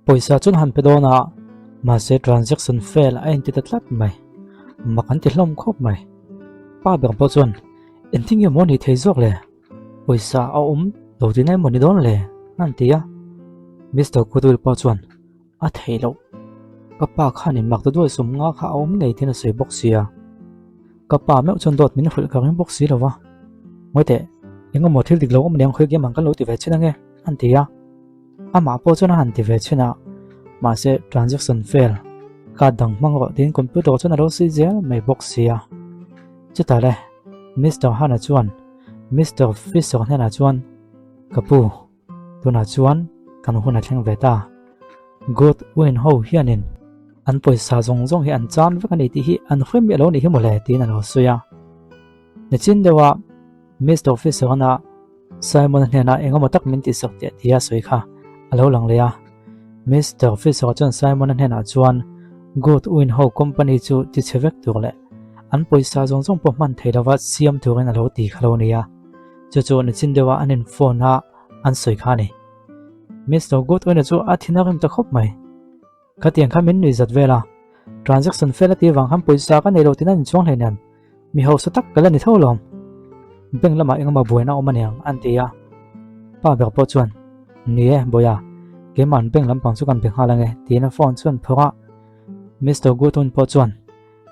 Pawisa chuan han pe dawn a, mahse transaction fail a inti ta tlat mai. Mak an ti hlawm khawp mai. Pa ber pawh chuan, Engtin nge maw ni thei zawk le? Pawisa a awm lo tihna emaw ni dawn le? a han ti a. Mister Goodwill pawh chuan, A theih loh. Ka pa khan in mak ta duai sum nga kha a awm ngei tiin a sawi bawk sia. Ka pa meuh chuan dawt min hrilh ka ring bawk si lo va. Ngawi teh, eng emaw thil dik lo awm aniang khawi game ang kan lo ti ve chin ange, a han ti a. Amah pawh chuan a han ti ve chin a, mahse transaction fail, card dang hmang rawh tiin computer chuan a lo sawi zel mai bawk sia. Chutah le, Mister Hana chuan Mister Fisher hnenah chuan, Ka pu, Tunah chuan kan hun a thleng ve ta. Good Win ho hianin an pawisa zawng zawng hi an chan vek a ni tih hi an hre miah lo a nih hi mawle tiin a lo sawi a. Nichin deuha Mister Officer-a Simon-a hnenah eng emaw tak min tihsak teh tia sawi kha a lo lang leh a. Mister Officer chuan Simon-a hnenah chuan Good Win ho company chu ti chhe vek tur leh an pawisa zawng zawng pawh hman thei lova siam turin a lo ti kha lo nia. Chu chu nichin deuha an in phone a an sawi kha a ni. Mister Goodwin-a chu a thin a rim ta khawp mai. Khatiang kha min nuih zat vel a, transaction fail a tih avang khan pawisa ka nei lo tiin an inchuang hleinem, mi hausa tak ka la ni tho alawm. Bank lamah engemaw buaina a awm aniang an ti a. Pa ber pawh chuan, Ni e, Bawia, keimah an bank lampang chu kan be nghal ange tiin a phone chu an phawrh a. Mister Goodwin pawh chuan,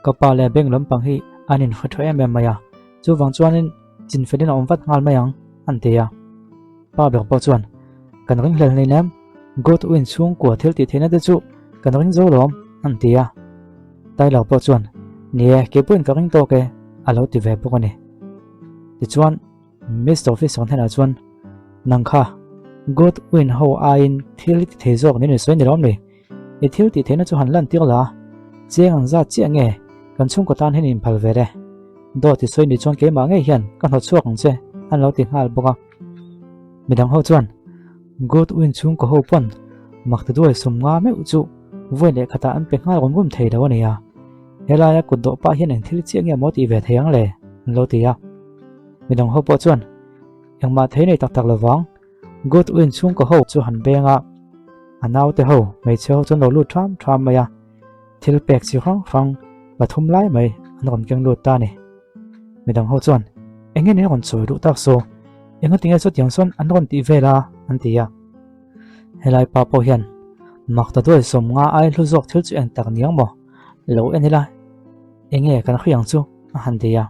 Ka pa leh bank lampang hi an inhre tha em em mai a, chuvang chuanin chinfelin a awm vat nghal mai ang, an ti a. Pa ber pawh chuan, Kan ring hlel hlein em? Goodwin chhungkua thil tih theihna te chu kan ring zo lawm, an ti a. Tyler pawh chuan, Ni e, kei pawhin ka ring tawk e, a lo ti ve bawk a ni. Tichuan, Mister Officer hnenah chuan, Nang kha, Goodwin ho aiin thil i ti thei zawk niin i sawi ni lawm ni? I thil tih theihna chu han lantir la, chiang ang zat chiah nge kan chhungkaw tan hian inphal ve le? Dawt i sawi ni chuan keimah ngei hian ka hnawt chhuak ang che, an lo ti nghal bawk a. Midang ho chuan Goodwin chhungkaw ho pawn mak ti duai sum nga meuh chu vawi leh khatah an pe nghal rum rum thei lo a nia. Helaia kut dawh pah hian eng thil chiah nge maw tih ve thei ang le? an lo ti a. Midang ho pawh chuan engmah thei nei tak tak lo vang. Goodwin chhungkaw ho chu han beng a, a naute ho hmeichhe ho chuan lo lut ṭham ṭham mai a, thil pek chi hrang hrang pathum lai mai an rawn keng lut ta a ni. Midang ho chuan, Eng nge ni rawn sawi duh tak saw? Engatinge chutiang sawn an rawn tih vel a? an ti a. Helai pa pawh hian, Mak ta duai 50 ai hlu zawk thil chu eng tak niang maw? Lo en ila, eng nge kan hriang chu? a han ti a.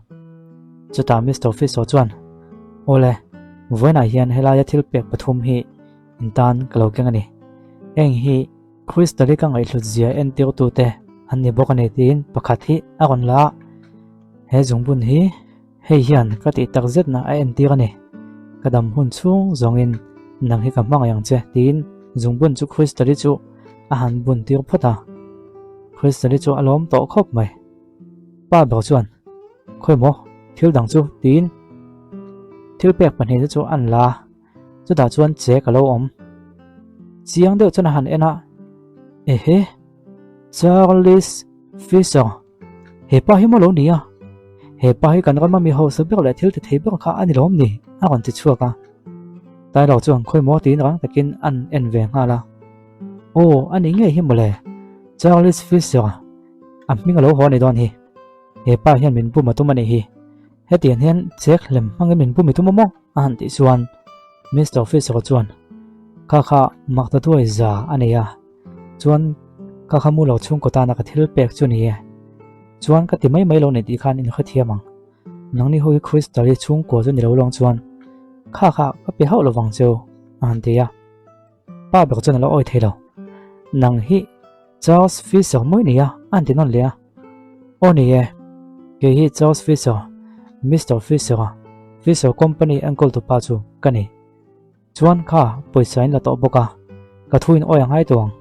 Chutah Mister Officer chuan, Awle, vawiinah hian helaia thil pek pathum hi in tan ka lo keng a ni. Heng hi Crystal-i ka ngaihhlut zia entirtute an ni bawk a ni tiin pakhat hi a rawn la a. He zungbun hi hei hian ka tih tak zetna a entir a ni. Ka dam hun chhung zawngin nang hi ka hmangaih ang che tiin zungbun chu Crystal-i chu a han bun tir phawt a. Crystal-i chu a lawm tawh khawp mai. Pa ber chuan, Khawi maw, thil dang chu tiin thil pek pahnihte chu an la a, chutah chuan che ka lo awm. Chiang deuh chuan a han en a, Ehe, Charles Fisher, he pa hi maw lo ni a? He pa hi kan rama mi hausa ber leh thil ti thei ber kha a ni lawm ni? a rawn ti chhuak a. Tyler chuan khawi maw tiin rang takin an en ve nghal a. Aw, a ni ngei hi mawle, Charles Fisher. A hming a lo haw a ni dawn hi. He pa hian min bum a tum a nih hi. Hetiang hian chek hlem hmangin min bum i tum a maw? a han tih chuan Mister Officer chuan Kha kha mak ta duai za a nei a, chuan kha kha mu lo chhungkaw tana ka thil pek chu ni e. Chuan ka ti mai mai lo ni tih khan in hrethiam ang. Nangni ho hi Crystal hi chhungkua chu ni lo lawng chuan kha kha ka pe hauh lovang cheu a han ti a. Pa ber chuan a lo awi thei lo. Nang hi Charles Fisher mawi ni a, a han ti nawn leh a. Aw ni e, kei hi Charles Fisher, Mister Fisher a, Fisher Company enkawl tupa chu ka ni. Chuan kha pawisa in la tawh bawk a, ka thu in awi a ngai tawh ang.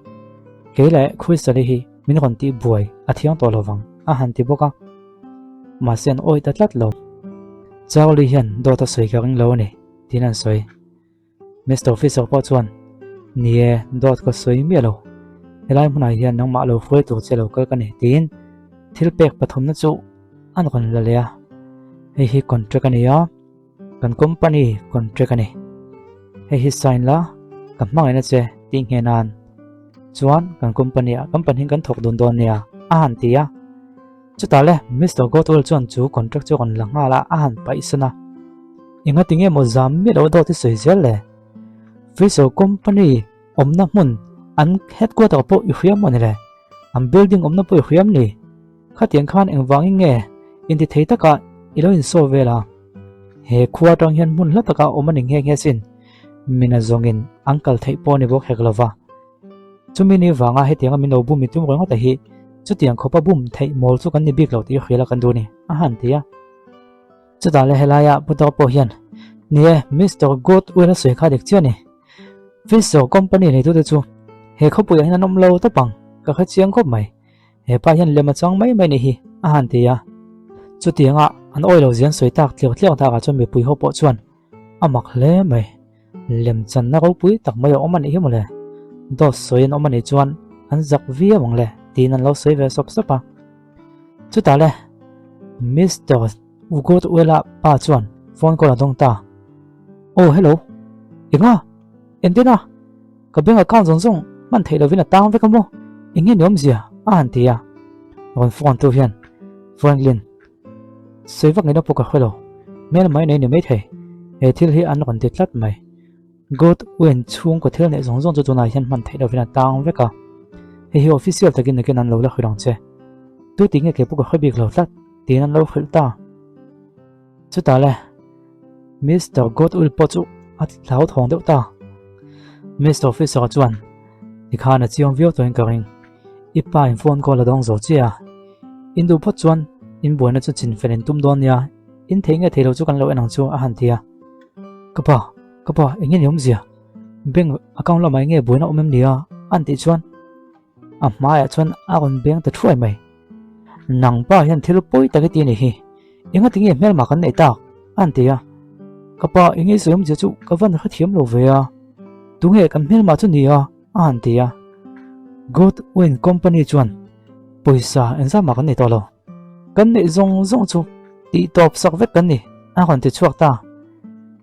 Kei leh Crystal-i hi min rawn tih buai a thiang tawh lovang, a han ti bawk a. Mahse an awi ta tlat lo. Charlie hian dawt a sawi ka ring lo a ni, tiin an sawi. Mister Officer pawh chuan, Ni e, dawt ka sawi miah lo. Helai hmunah hian nangmah lo hruai tur che lo kal ka ni, tiin thil pek pathumna chu an rawn la leh a. Hei hi contract a ni a, kan company contract a ni. Hei hi sign la, ka hmangaihna che tih nghe nan. Chuan kan company ah kan pahnih kan thawk dun dawn nia a han ti a. Chutah le Mister Goodwill chuan chu contract chu a rawn la nghal a, a han paihsan a. Engati nge maw zam miah loh dawt i sawi zel le? Fisher company awmna hmun an headquarter pawh i hria maw ni le? An building awmna pawh i hria em ni? Khatiang khan engvangin nge inti thei taka i lo insaw vel a? He khua atang hian hmun hla taka awm a ni nghe nghe sin. Mina zawngin an kal theih pawh a ni bawk hek lo va. Chumi ni vanga hetianga min lo bum i tum ringawt a hi chutiang khawpa bum theih mawl chu kan ni bik lo tih hrial a kan duh a ni, a han ti a. Chutah leh helaia Putar pawh hian, Ni e, Mister Goodwill a sawi kha dik chiah a ni. Fisher Company neitute chu he khawpuiah hian an awm lo tawp ang, ka hre chiang khawp mai. He pa hian lem a chang mai mai ni hi, a han ti a. Chutianga an awi lo zian sawi tak tliak tliak takah chuan mipui ho pawh chuan a mak hle mai. Lem channa ropui tak mai a awm a nih hi mawle. Dawt sawi an awm a nih chuan an zak viau ang le tiin an lo sawi ve sawp sawp a. Chutah le Mister Goodwell-a pa chuan phone call a dawng ta. Aw hello, enga? Entin a? Ka bank account zawng zawng hman theih lovin a tang vek a maw? Eng nge ni awmzia? a han ti a. Rawn phone tu hian Franklin sawi vak ngaihna pawh ka hre lo, hmel mai nei ni maithei, he thil hi an rawn ti tlat mai. Goodwin chhungkaw thil neih zawng zawng chu tunah hian hman theih lovin a tang vek a, hei hi official takin nakin an lo la hrilh ang che. Tu tih nge kei pawh ka hre bik lo tlat tiin an lo hrilh ta. Chutah le Mister Goodwill pawh chu a hlauthawng deuh ta. Mister Officer chuan tikhan a chiang viau tawhin ka ring. I pa in phone call a dawng zo chiah a, in duh phawt chuan in buaina chu chinfel in tum dawn nia, in thei nge thei lo chu kan lo en ang chu a han ti a. Ka pa, ka pa eng nge ni awmzia? Bank account lamah eng nge buaina awm em ni a? an tih chuan a hmaiah chuan a rawn beng ta thuai mai. Nang pa hian thil pawi tak i ti a nih hi, engati nge hmelma kan neih tak? an ti a. Ka pa eng nge sawi awmzia chu ka van hrethiam lo ve a, tunge kan hmelma chu ni a? a han ti a. Goodwin Company chuan pawisa engzah mah kan nei tawh lo. Kan neih zawng zawng chu tih tawp sak vek kan ni, a rawn ti chhuak ta.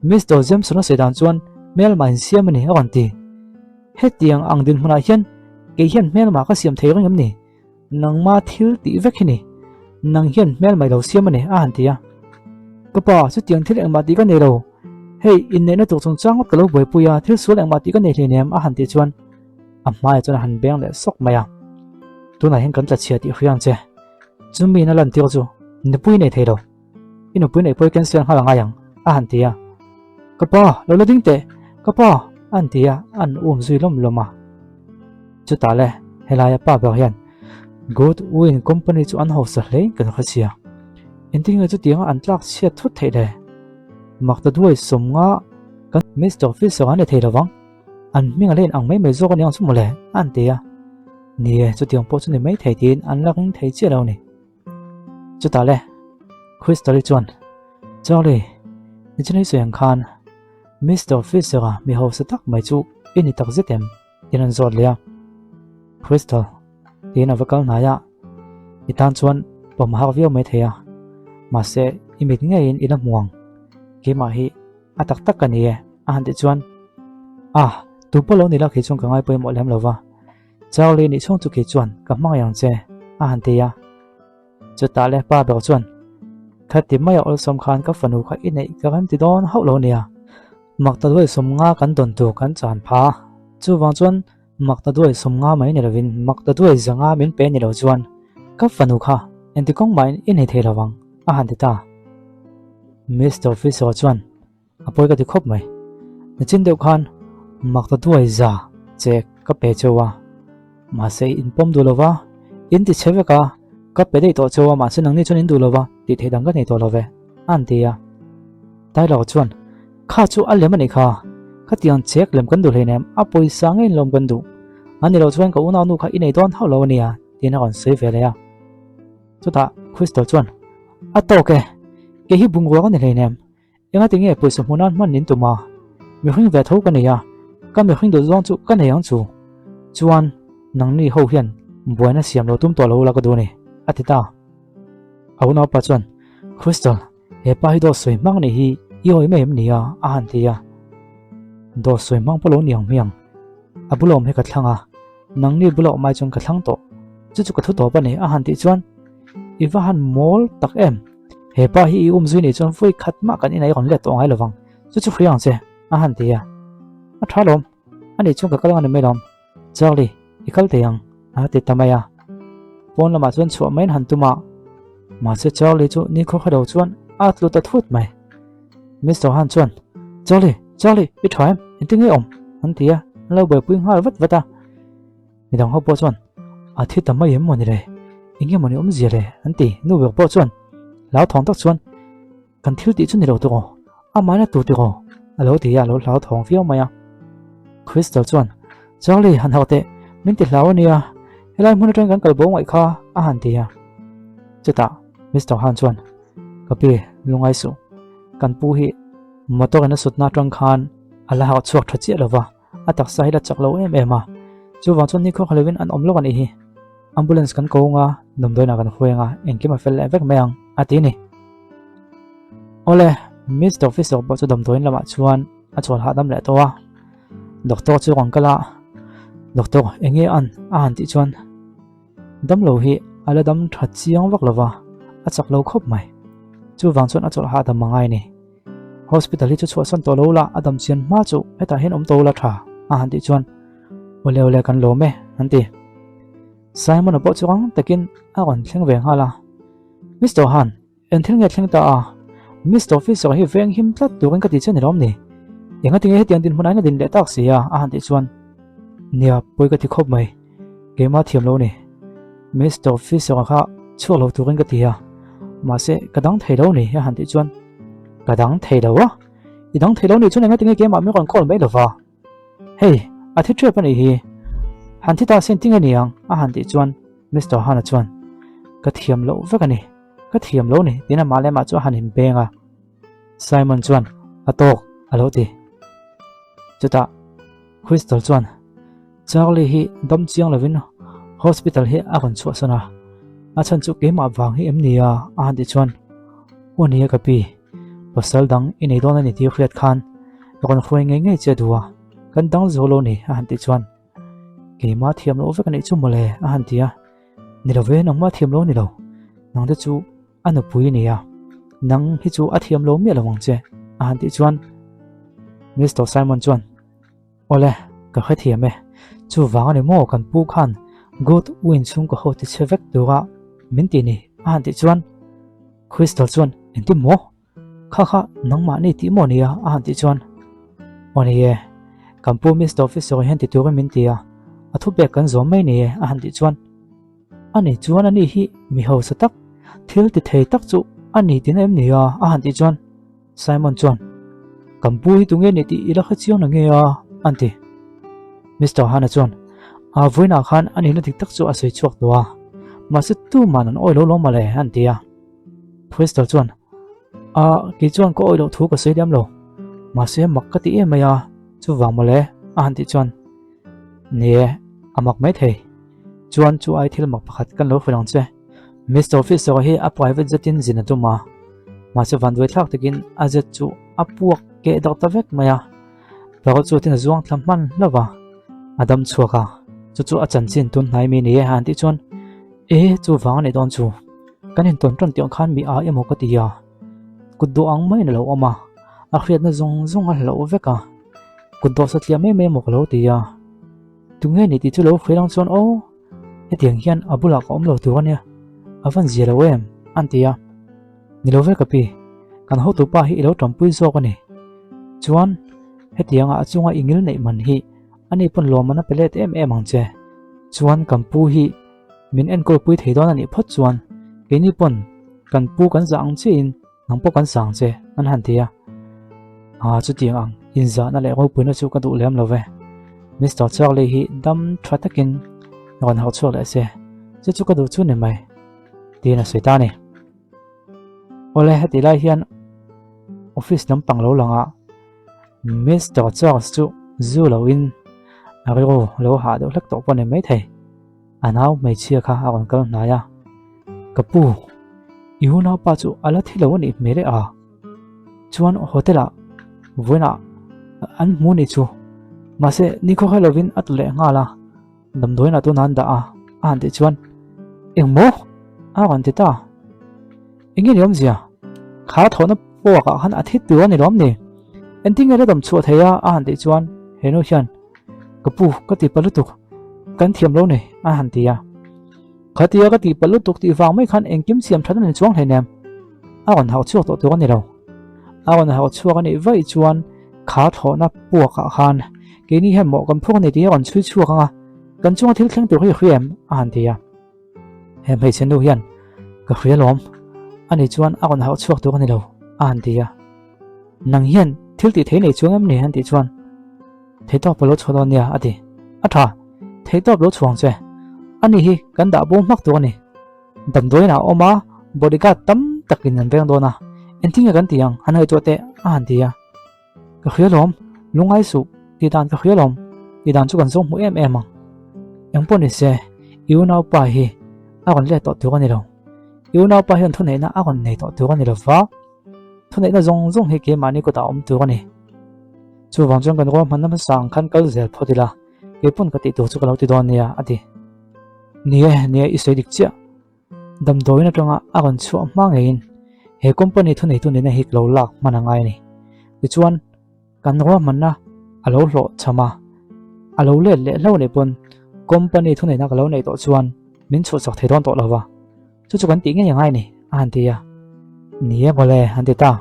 Mister Jameson a sawi dan chuan hmelma insiam a ni, a rawn ti. Hetiang ang dinhmunah hian kei hian hmelma ka siam thei reng em ni? Nangma thil tih vek hi ni. Nang hian hmelma i lo siam a ni, a han ti a. Ka pa, chutiang thil engmah tih ka nei lo. Hei, inneihna tur chungchang ngawt ka lo buaipui a, thil sual engmah tih ka nei hleinem, a han tih chuan a hmaiah chuan a han beng leh sawk mai a. Tunah hian kan tlachhia tih hria ang che. Chumi in a lantir chu nupui nei thei lo. I nupui neih pawh i cancel nghal a ngai ang, a han ti a. Ka pa, lo la ding teh! Ka pa! a han ti a, an um zui lawm lawm a. Chutah le, helaia pa ber hian Goodwin Company chu an hausa hlein kan hre sia. Engtin nge chutianga an tlak chhiat thut theih le? Makta duai 50 kan Mister Fisher an ni thei lovang, an hming a la inang mai mai zawk a ni ang chu mawle, a han ti a. Ni e, chutiang pawh chu ni mai thei tiin an la ring thei chiah lo a ni. Chutah le, Crystal-i chuan, Charlie, nichin i sawi ang khan Mister Fisher-a mi hausa tak mai chu i ni takzet em? Tiin an zawt leh a. Crystal, tiin a va kal hnai a, I tan chuan pawm hak viau mai thei a, mahse i mit ngeiin i la hmu ang. Keimah hi a tak tak ka ni e, a han tih chuan, Ah, tu pawh lo ni la khi chuan ka ngai pawimawh lem lo va. Charlie nih chhung chu kei chuan ka hmangaih ang che, a han ti a. Chutah leh pa ber chuan, Khati maia awlsawm khan ka fanu kha i neih ka remti dawn hauh lo nia. Makta duai 50 kan dawn tur kan chan pha. Chuvang chuan makta duai 50 mai ni lovin makta duai 500 min pe ni lo chuan ka fanu kha engti kawng mahin i nei thei lovang, a han ti ta. Mister Fisher chuan, A pawi ka ti khawp mai. Nichin deuh khan makta duai za che ka pe cheu a, mahse in pawm duh lo va, in ti chhe vek a, ka pe daih tawh cheu a, mahse nangni chuan in duh lo va, tih theih dang ka nei tawh lo ve, a han ti a. Tyler chuan, Kha chu a lem a nih kha, khatiang chek lem kan duh hleinem, a pawisa ngeiin lawm kan duh. A ni loh chuan ka unaunu kha i nei dawn hauh lo a nia, tiin a rawn sawi ve leh a. Chutah Crystal chuan, A tawk e, kei hi bungrua ka ni hleinem, Engati nge pawisa hmu nan hman nin tum a? Mihring ve tho ka nei a, ka mihring duh zawng chu ka nei ang chu. Chuan, nangni ho hian buaina siam lo tum tawh lo ula ka duh a ni, a ti ta. A unaupa chuan, Crystal, he pa hi dawt sawi hmang nih hi i awi mai em ni a? a han ti a. Dawt sawi hmang pawh lo ni ang hmiang. A bula awm hi ka thlang a. Nangni bula awm ai chuan ka thlang tawh. Chu chu ka thu tawp a ni, a han tih chuan i va han mawl tak em? He pa hi i um zui nih chuan vawi khat mah kan inah i rawn let tawh ngai lo vang. Chu chu hria ang che, a han ti a. A tha lawm, a nih chuan ka kal ang a ni mai lawm. Charlie, i kal thei ang, a ti ta mai a. Pawn lamah chuan chhuah maiin han tum a, mahse Charlie chu nikhua kha lo chuan a tlu ta thut mai. Mister Han chuan, Charlie, Charlie, i tha em? Engtin nge awm? an ti a, an lo buaipui nghal vat vat a. Midang ho pawh chuan, A thi ta mai em mawni le? Enge mawni awmzia le? an ti. Nu ber pawh chuan hlauthawng tak chuan, Kan thil tih chu ni lo tawh aw, amah in a tur tih aw, a lo ti a, a lo hlauthawng viau mai a. Crystal chuan, Charlie, han hauh teh, min ti hlau a nia, helai hmun atangin kan kal bo ngaih kha, a han ti a. Chutah Mister Han chuan, Ka pi, lungai suh, kan pu hi motor in a sutna atang khan a la hauh chhuak tha chiah lo va, a taksa hi la chak lo em em a, chuvang chuan nikhua kha lovin an awm lawk a nih hi. Ambulance kan ko anga, damdawiinah kan hruai anga, engkim a fel leh vek mai ang, a ti a ni. Awle, Mister Officer pawh chu damdawiin lamah chuan a chawl hahdam leh tawh a. Doctor chu rawn kal a, Doctor, eng nge an? a han tih chuan damlo hi a la dam tha chiang vak lo va, a chak lo khawp mai. Chuvang chuan a chawlh hahdam a ngai a ni. Hospital hi chu chhuahsan tawh lo la, a dam chian hma chu hetah hian awm tawh la tha, a han tih chuan Awle awle kan lawm e, an ti. Simon-a pawh chu rang takin a rawn thleng ve nghal a. Mister Han, eng thil nge thleng ta a? Mister Officer hi veng him tlat turin ka ti che ni lawm ni? Enga tinge hetiang dinhmun ah hian a din leh tak si a, a han tih chuan Nia, pawi ka ti khawp mai. Keimah thiam lo ni. Mister Officer-a kha chhuak lo turin ka ti a, mahse ka dang thei lo ni, a han tih chuan Ka dang thei lo a? I dang thei lo nih chuan enga tinge keimah min rawn call mai lova? Hei, a thi ṭep a nih hi. Han thi ta sin tinge niang, a han tih chuan Mister Hana chuan Ka thiam loh vek a ni, ka thiam lo ni tiin amah leh amah chu a han inbeng a. Simon chuan A tawk, a lo ti. Chutah Crystal chuan Charlie hi dam chiang lovin hospital hi a rawn chhuahsan a, a chhan chu keimah vang hi em ni a? a han tih chuan Aw nia ka pi, pasal dang i nei dawn a ni tih hriat khan ka rawn hruai ngei ngei che duh a, kan dang zo lo ni a han tih chuan Keimah thiam loh vek a nih chu mawle a han ti a, Ni lo ve nangmah thiam lo ni lo, nang te chu a nupui a ni a, nang hi chu a thiam lo miah lo ang che a han tih chuan Mister Simon chuan Awle, ka hrethiam e. Chuvang a ni maw kan pu khan Good Win chhungkaw ho ti chhe vek tura min ti ni a han tih chuan Crystal chuan engtin maw? Kha kha nangmahni tih maw nia a han tih chuan Aw ni e, kan pu Mister Officer hian ti turin min ti a, a thupek kan zawm mai ni e a han tih chuan A ni chuan ani hi mi hausa tak, thil ti thei tak chu a ni tina em ni a a han tih chuan Simon chuan, Kan pu hi tunge ni tih i la hre chiang na nge a? an ti. Mister Hana chuan, A vawiinah khan a nihna dik tak chu a sawi chhuak tawh a, mahse tuman an awih lo lo mawle, an ti a. Crystal chuan, A, kei chuan ka awih loh thu ka sawi lem lo, mahse mak ka ti em mai a, chuvang mawle, a han tih chuan, Ni e, a mak maithei. Chuan chu ai thil mak pakhat kan lo hrilh ang che. Mister Officer hi a private zetin zin a tum a, mahse vanduai thlak takin a zet chu a puak keh darh ta vek mai a, paruk chu tin a zuang thla hman hlauh a, a dam chhuak a, chu chu a chanchin tun hnai mi ni e han tih chuan e chu vang a nih dawn chu, kan intawn tawn tih ang khan mi a emaw ka ti a, kut dawh ang maiin a lo awm a, a hriatna zawng zawng a hlauh vek a, kut dawh satliah mai mai emaw ka lo ti a, tunge ni tih chu lo hrilh ang chuan aw. Hetiang hian a bulah ka awm lo tur a nia, a van zia lo em? an ti a. Ni lo ve ka pi, kan hotupa hi i lo tanpui zawk a ni. Chuan, hetianga a chunga i ngil neih man hi ani pawn lawmman a pe let em em ang che. Chuan kan pu hi min enkawlpui thei dawn a nih phawt chuan keini pawn kan pu kan zah ang chiahin Nang pawh kan sang che, an han ti a. Aa, chutiang ang, inzahna leh ropuina chu ka duh lem lo ve. Mister Charlie hi dam tha takin rawn harh chhuak leh se, chu chu ka duh chu ni mai, tiin a sawi ta a ni. Awle, hetih lai hian office lampang lo langah Mister Charles chu zu loin a rilru lo hah deuh hlek tawh pawh a ni maithei. A nau hmeichhia kha a rawn kal hnai a, Ka pu, i unaupa chu a la thi lo a nih hmel e a, chuan hotel ah vawiinah an hmu nih chu, mahse nikhawkhaih lovin a tlu leh nghal a. Damdawiinah tunah an dah a, a han tih chuan, Engmaw? a rawn ti ta. Enge ni awmzia? Kha thawhna puakah khan a thi tur a ni lawm ni? Engtin nge la dam chhuah thei a? a han tih chuan he nu hian, Ka pu, ka ti palh lutuk, kan thiam lo nei, a han ti a. Khatia ka ti palh lutuk tih vang mai khan engkim siam that a ni chuang hleinem. A rawn hauh chhuak tawh tur a ni lo. A rawn hauh chhuak a nih vaih chuan kha thlawhna puakah khan keini hian mawh kan phur a ni tih a rawn chhui chhuak ang a, kan chunga thil thleng tur hi a hria em? a han ti a. He hmeichhe nu hian ka hria lawm, ani chuan a rawn hauh chhuak tur a ni lo, a han ti a. Nang hian thil tih thei nei chuang em ni? an tih chuan Theihtawp a lo chhuah dawn nia, a ti. A tha, theihtawp lo chhuang che. Ani hi kan dah bo hmak tur a ni. Damdawiin ah a awm a, bodyguard tam takin an veng dawn a. Engtin nge kan ti ang? Han ngaihtuah teh, a han ti a. Ka hria lawm, lungngai suh, tih dan ka hria lawm, tih dan chu kan zawng hmu em em ang. Engpawh ni se, i unaupa hi a rawn let tawh tur a ni lo. I unaupa hian thuneihna a rawn nei tawh tur a ni lo va, thuneihna zawng zawng hi keimahni kutah a awm tur a ni. Chuvang chuan kan ruahmanna hmasa ang khan kal zel phawt ila, keipawn ka tih tur chu ka lo ti dawn nia, a ti. Ni e, ni e, i sawi dik chiah. Damdawiin atanga a rawn chhuah hma ngeiin he company thuneitu nena hi ka lo lak hman a ngai a ni. Tichuan, kan ruahmanna a lo hlawh cham a, a lo let leh hlauh leh pawn company thuneihna ka lo neih tawh chuan min chhuahchak thei dawn tawh lo va, chu chu kan tih ngei a ngai a ni, a han ti a. Ni e mawle, an ti ta.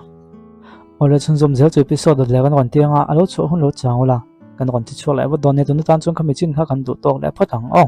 Awle chhunzawm zel chu episode dawt leh kan rawn ti anga a lo chhuah hun lo chang ula, kan rawn ti chhuak leh vat dawn nia, tuna tan chuan khami chin kha kan duh tawk leh phawt ang aw.